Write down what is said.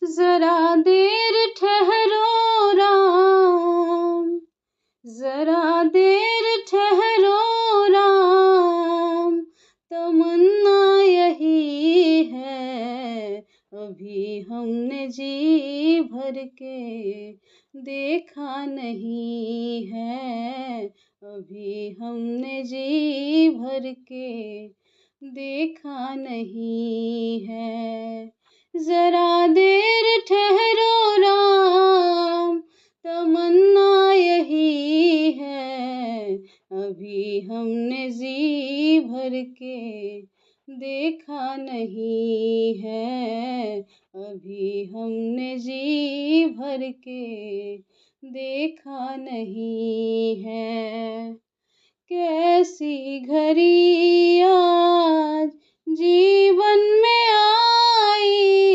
जरा देर ठहरो राम, जरा देर ठहरो राम, तमन्ना यही है, अभी हमने जी भर के देखा नहीं है, अभी हमने जी भर के देखा नहीं है। जरा देर ठहरो राम, तमन्ना यही है, अभी हमने जी भर के देखा नहीं है, अभी हमने जी भर के देखा नहीं है। कैसी घड़ी आज जीवन में आई,